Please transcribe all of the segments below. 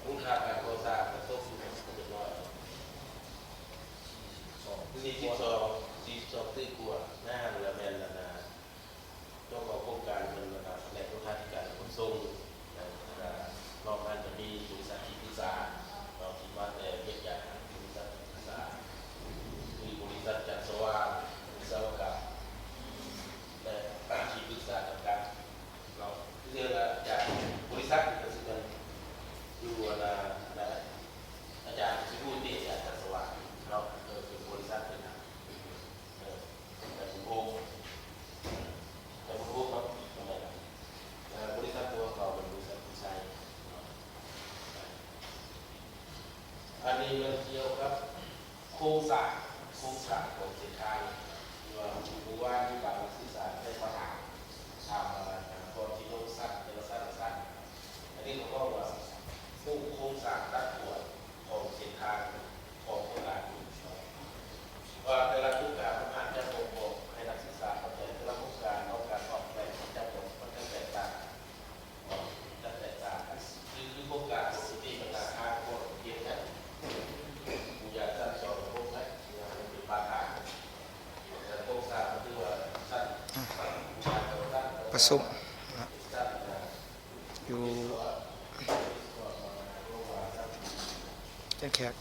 ມູນຄ່າການກໍ່ສ້າງກະຕົກຢູ່ປະມານຈັກຮ້ອຍ ສີ່ສິບສອງ ສີ່ສິບສອງ ສີ່ສິບສອງຕື້ກວ່າ ໃນຫັ້ນລະແມ່ນລະນາ ເຈົ້າຂອງໂຄງການເພິ່ນລະນາ ພະແນກໂຍທາທິການຂົນສົ່ງ ແລ້ວກະນອກນັ້ນກະມີບໍລິສັດທີ່ປຶກສາເນາະ ທີ່ມາແຕ່ຫວຽດນາມ ບໍລິສັດທີ່ປຶກສາ ຄືບໍລິສັດຈັນສະຫວ່າງ ວິສະວະກຳ ແລະ ທີ່ປຶກສາຈຳກັດ ເນາະ ຄືເທື່ອລະອາຈານ ບໍລິສັດນີ້ກະຊິແມ່ນຢູ່ອັນນາ ອາຈານຊິຮູ້ຕິ ອາຈານສະຫວ່າງເນາະ ເອີ ເປັນບໍລິສັດເປັນ ເອີ ແຕ່ບຸນໂຮມ ແຕ່ບຸນໂຮມເນາະ ເອີ ບໍລິສັດຕົວເກົ່າເປັນບໍລິສັດຄຸນໄຊເນາະ ອັນນີ້ແມ່ນກ່ຽວກັບ ໂຄງສ້າງ ໂຄງສ້າງຂອງເສັ້ນທາງ ທີ່ວ່າມື້ວານນີ້ບາງນັກສຶກສາໄດ້ມາຖາມ ຖາມວ່າກ່ອນທີ່ລົງຊັ້ນແຕ່ລະຊັ້ນລະຊັ້ນ ອັນນີ້ເຂົາເວົ້າວ່າ ໂຄງ ໂຄງສ້າງຕັດກວດຂອງເສັ້ນທາງຂອງໂຄງການນີ້ ວ່າແຕ່ລະໂຄງການມັນອາດຈະບົ່ງບອກໃຫ້ນັກສຶກສາເຂົ້າໃຈ ແຕ່ລະໂຄງການເນາະ ການອອກແບບມັນຈະບໍ່ ມັນຈະແຕກຕ່າງ ຈະແຕກຕ່າງກັນ ຄື ຄືໂຄງການປົກກະຕິບັນດາທາງພວກເຂດນັ້ນ ປູຢາງຊັ້ນສອງ ລະບົບນັ້ນ ທີ່ວ່າມັນເປັນບາດທາງ ແຕ່ໂຄງສ້າງມັນຖືວ່າຊັ້ນ ປູຢາງຊັ້ນ ປະຊຸມເນາະ ຊັ້ນ ຢູ່ ແຈ້ງແຂກ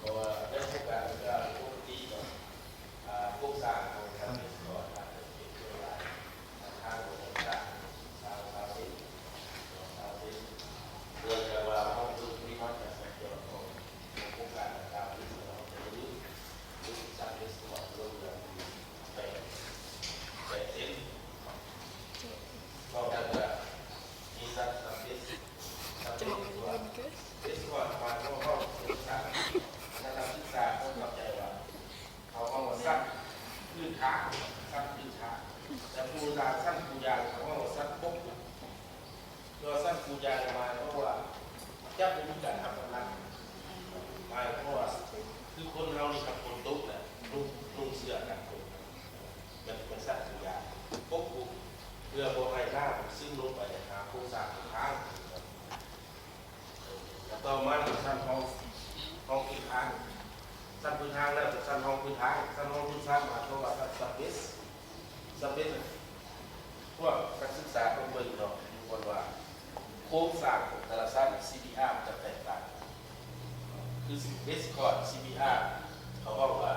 ເພາະວ່າໃນໂຄງການມັນກະປົກກະຕິເນາະ ອ່າ ໂຄງສ້າງຂອງທາງເອສປອດອາດຈະເປັນເລື່ອງຫຼາຍ ທາງຫຼວງແຫ່ງຊາດ ຊາວ ຊາວເສັ້ນ ຊາວເສັ້ນ ເນື່ອງຈາກວ່າເຮົາເບິ່ງປະລິມານການສັນຈອນຂອງໂຄງການດັ່ງກ່າວນີ້ ເຮົາຈະໄດ້ຫຼຸດ ຫຼຸດຊັ້ນເອສປອດລົງເຫຼືອແປດ ແປດເສັ້ນ ນອກນັ້ນກະມີຊັ້ນ ຊັ້ນເອສ ຊັ້ນເອສປອດ ເອສປອດ ໝາຍຄວາມວ່າເປັນຊັ້ນ ນັກສຶກສາຕ້ອງເຂົ້າໃຈວ່າ ເຂົາເວົ້າວ່າຊັ້ນພື້ນຖານ ຊັ້ນພື້ນຖານ ແຕ່ປູຢາງ ຊັ້ນປູຢາງ ເຂົາເວົ້າວ່າຊັ້ນປົກຄຸມ ແຕ່ວ່າຊັ້ນປູຢາງໝາຍຄວາມວ່າຈະບໍ່ມີການຮັບກຳລັງ ໝາຍຄວາມວ່າ ຄືຄົນເຮົານີ້ຄັນຝົນຕົກແລ້ວ ນຸ່ງ ນຸ່ງເສື້ອກັນຝົນ ແມ່ນ ແມ່ນຊັ້ນປູຢາງປົກຄຸມ ເພື່ອບໍ່ໃຫ້ນ້ຳມັນຊຶມລົງໄປຫາໂຄງສ້າງຂອງທາງ. ແລ້ວຕໍ່ມາຊັ້ນຮອງ ຮອງພື້ນທາງ ຊັ້ນພື້ນທາງແລ້ວເປັນຊັ້ນຮອງພື້ນທາງ ຊັ້ນຮອງພື້ນທາງໝາຍຄວາມວ່າຊັ້ນ ຊັບເບສ ຊັບເບສ ພວກນັກສຶກສາຕ້ອງເບິ່ງເນາະ ຢູ່ບ່ອນວ່າໂຄງສ້າງຂອງແຕ່ລະຊັ້ນ ຊີບີອາ ມັນຈະແຕກຕ່າງ ຄືເບສຄອດ ຊີບີອາ ເຂົາເວົ້າວ່າ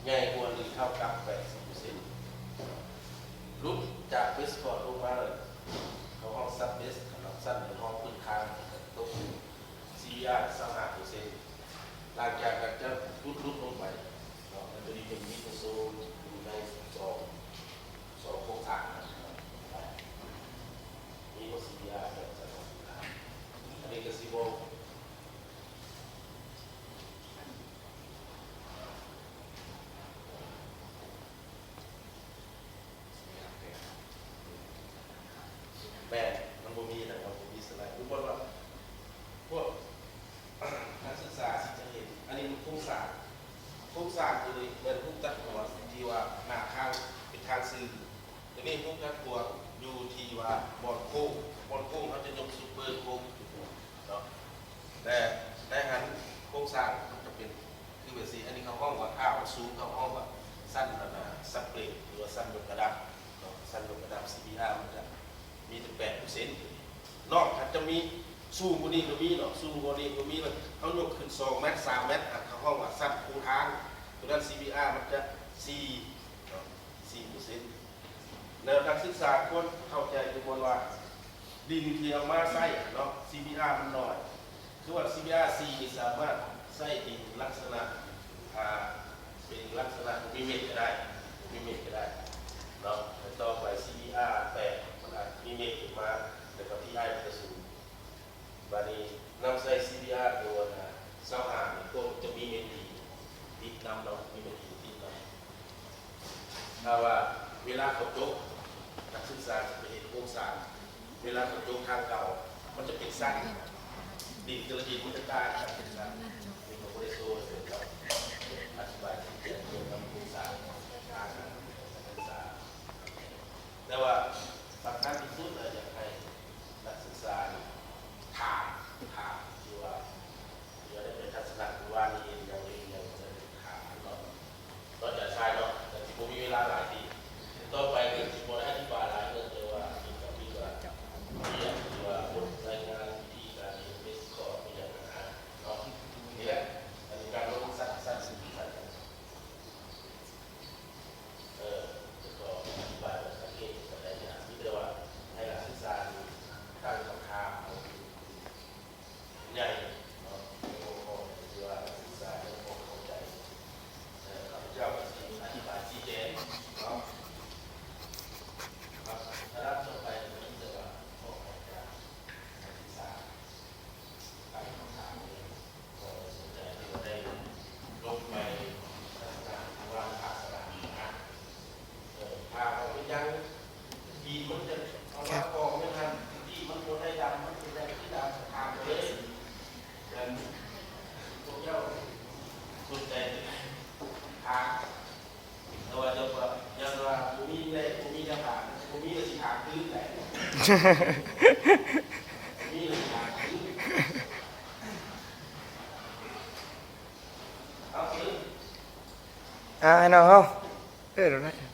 ໃຫຍ່ກວ່າ ຫຼື ເທົ່າກັບ ແປດສິບເປີເຊັນ ຫຼຸດຈາກເບສຄອດລົງມາ ເຂົາເວົ້າຊັບເບສ ສຳລັບຊັ້ນຮອງພື້ນທາງ ຕົກ ຊີບີອາ ຊາວຫ້າເປີເຊັນ ຫຼັງຈາກນັ້ນຈະຫຼຸດ ຫຼຸດລົງໄປເນາະ ມັນຈະມີເປັນມິດເທີໂຊນຢູ່ໃນສອງ ສອງໂຄງສ້າງນັ້ນເນາະ ມີບໍ່ ຊີບີອາ ແບບຊັ້ນຮອງພື້ນທາງ ອັນນີ້ກະຊິບໍ່ ແມ່ນ ມັນບໍ່ມີນະ ມັນບໍ່ມີສະໄລ ຄືບໍ່ວ່າ ພວກນັກສຶກສາຊິຈະເຫັນ ອັນນີ້ມັນໂຄງສ້າງ ໂຄງສ້າງໂຕນີ້ແມ່ນຮູບຕັດກວດທີ່ວ່າໜ້າທາງເປັນທາງຊື່ ໂຕນີ້ຮູບຕັດກວດຢູ່ທີ່ວ່າບ່ອນໂຄ້ງ ບ່ອນໂຄ້ງເຮົາຈະຍົກຊຸບເປີໂຄ້ງຂຶ້ນເນາະ ແລະ ໃນຫັ້ນໂຄງສ້າງມັນຈະເປັນຄືແບບຊີ້ ອັນນີ້ເຂົາເວົ້າວ່າ ຖ້າມັນສູງ ເຂົາເວົ້າວ່າຊັ້ນອັນນາ ຊັບເກຣດ ຫຼືວ່າຊັ້ນຍົກລະດັບ ເນາະ ຊັ້ນຍົກລະດັບ ຊີບີອາ ມັນຈະມີແຕ່ແປດເປີເຊັນ ນອກຈາກຈະມີສູງກວ່ານີ້ກະມີເນາະ ສູງກວ່ານີ້ກະມີ ແລ້ວເຮົາຍົກຂຶ້ນສອງແມັດ ສາມແມັດ ອັນເຂົາເວົ້າວ່າຊັ້ນພູທາງ ໂຕນັ້ນ ຊີບີອາ ມັນຈະສີ່ເນາະ ສີ່ເປີເຊັນ ແລ້ວນັກສຶກສາຄວນເຂົ້າໃຈຢູ່ບ່ອນວ່າ ດິນທີ່ເອົາມາໃຊ້ເນາະ ຊີບີອາ ມັນໜ້ອຍ ຄືວ່າ ຊີບີອາ ສີ່ ນີ້ສາມາດໃຊ້ດິນລັກສະນະ ອ່າ ເປັນລັກສະນະບໍ່ມີເມັດກະໄດ້ ບໍ່ມີເມັດກະໄດ້ເນາະ ແລະ ຕໍ່ໄປ ຊີບີອາ ແປດ ມັນອາດມີເມັດຂຶ້ນມາ ແລ້ວກະ ພີໄອ ມັນກະສູງ ບາດນີ້ນຳໃຊ້ ຊີບີອາ ໂຕອັນນາ ຊາວຫ້າ ນີ້ ໂຕຈະມີເມັດຫີນຕິດນຳເນາະ ມີເມັດຫີນຕິດນຳ ຖ້າວ່າເວລາເຂົາຈົກ ນັກສຶກສາຈະໄປເຮັດໂຄງສ້າງ ເວລາເຂົາຈົກທາງເກົ່າ ມັນຈະເປັນຊັ້ນ ດິນແຕ່ລະດິນມັນຈະຕ່າງກັນເປັນຊັ້ນ ນີ້ເຂົາບໍ່ໄດ້ໂຊໃຫ້ເບິ່ງເນາະ ອະທິບາຍທີ່ກ່ຽວກັບໂຄງສ້າງ ແຕ່ວ່າສຳຄັນທີ່ສຸດລະ ຢາກໃຫ້ນັກສຶກສານີ້ຖາມ ຖາມ ອ່າ ໃຫ້ນ້ອງເຮົາ ເອີ ໂດນໄດ້.